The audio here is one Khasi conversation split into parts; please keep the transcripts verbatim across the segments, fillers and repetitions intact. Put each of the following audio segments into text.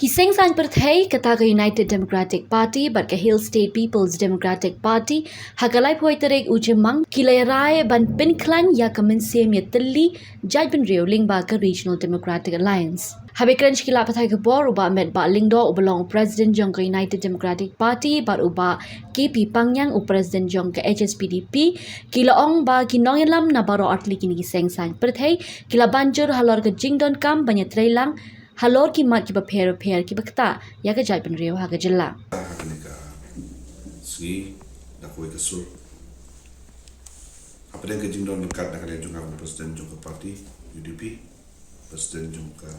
Ki seng saiñ pyrthei kata ka United Democratic Party bad ka Hill State People's Democratic Party ha ka laiphew tarik u Jymmang ki la rai ban pynkhlaiñ ïa ka mynsiem ïatylli jaitbynriew lyngba ka Regional Democratic Alliance. Haba kren sha ki lad pathai khubor, u Bah Metbah Lyngdoh uba long u President jong ka United Democratic Party bad u Bah K P Pangñiang u President jong ka H S P D P ki la ong ba ki nongïalam na baroh artylli kine ki seng saiñ pyrthei ki la ban jur halor ka jingdonkam ban ïatreilang halor ki mat kiba pher bapher kiba ktah ïa ka jaitbynriew ha ka jylla. Ha kane ka sngi da kawei ka sur, hapdeng ka jingdon ryngkat na ka liang jong nga kum u President jong ka party U D P, President jong ka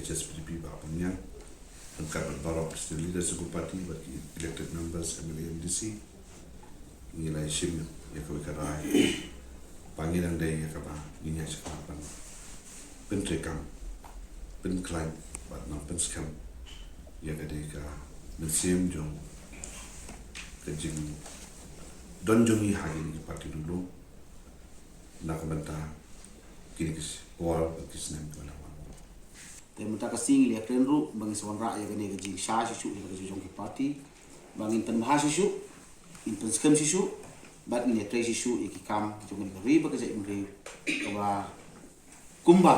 H S P D P Bah Pangñiang, ryngkat bad baroh ki senior leaders jong ka party bad ki elected members, M L A, M D C, ngi la ïashim ïa kawei ka rai ba ngi dang dei ïa kaba ngin ïaid shakhmat ban pyntreikam, pynkhlaiñ bad ban pynskhem ïa ka dei ka mynsiem jong ka jingdon jong ngi ha kine ki party dulung na ka bynta kine ki por bad ki snem kiba la wan. Te mynta ka sngi ngi la kren ruh ba ngin sa wanrah ïa kane ka jingshisha shisha ïa ka jong ki party, ba ngin pynbha shisha, ngin pynskhem shisha bad ngin ïatrei shisha ïa ki kam jong kane ka ri bad ka jaitbynriew kaba kumba,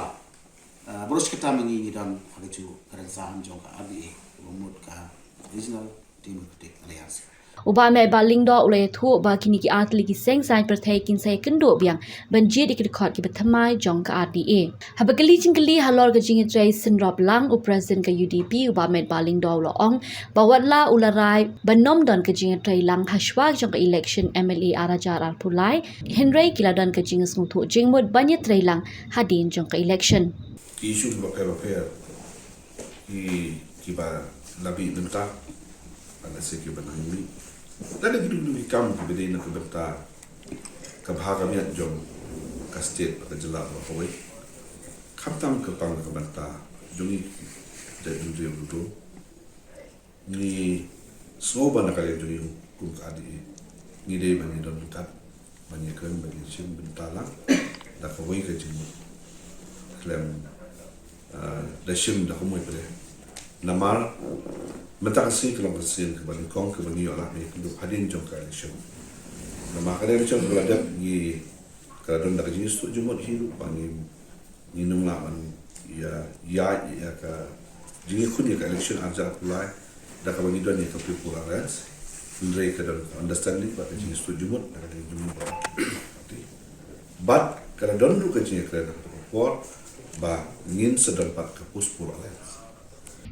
ah, baroh shi katta ma ngi ngi don ha kajuh ka rynsan jong ka R D A kaba mut ka Regional Democratic Alliance. U Bah Metbah Lyngdoh u la ïathuh ba kine ki artylli ki seng saiñ pyrthei kin sa ïakynduh biang ban jied ïa ki dkhot kiba thymmai jong ka R D A. Haba kylli jingkylli halor ka jingïatrei synrop lang, u President ka U D P u Bah Metbah Lyngdoh u la ong ba watla u la rai ban ym don ka jingïatreilang ha shwa jong ka election M L A ar hajar arphew lai, hynrei ki la don ka jingsngewthuh jingmut ban ïatreilang hadien jong ka election. Ki issue kiba pher bapher ki, kiba la mih mynta, lane se kiba nang mih, lane kito kito ki kam kiba dei na ka bynta ka bha ka miat jong ka state bad ka jylla baroh kawei, khamtam kyrpang ka bynta jong ngi ki jaitbynriew ruh. Ngi sngew ba na ka liang jong ngi kum ka R D A ngi dei ban ïadon ryngkat, ban ïakren, ban ïashim bynta lang da kawei ka jingmut khlem, ah, da shim da kumwei pat. Namar mynta ka sngi ka long ka sien kaba nyngkong kaba ngi ïoh lad ban ïakynduh hadien jong ka election. Namar ka election kaba la dep ngi, ka la don da ka jingsngewthuh jingmut hi ruh ba ngi, ngin ym lah ban ïa, ïa, ïa ka jingïakhun ïa ka election ar hajar arphew lai da kaba ngi don ïa ka People Alliance. Hynrei ka don ka understanding bad ka jingsngewthuh jingmut na ka liang jong ngi baroh. Bad ka la don ruh ka jingïakren ha kato ka por ba ngin sa don pat ka Postpone Alliance.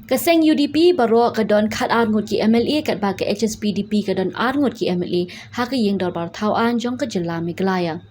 Ka seng U D P baroh ka don khat ar ngut ki M L A, katba ka H S P D P ka don ar ngut ki M L A ha ka ïing dorbar thaw aiñ jong ka jylla Meghalaya.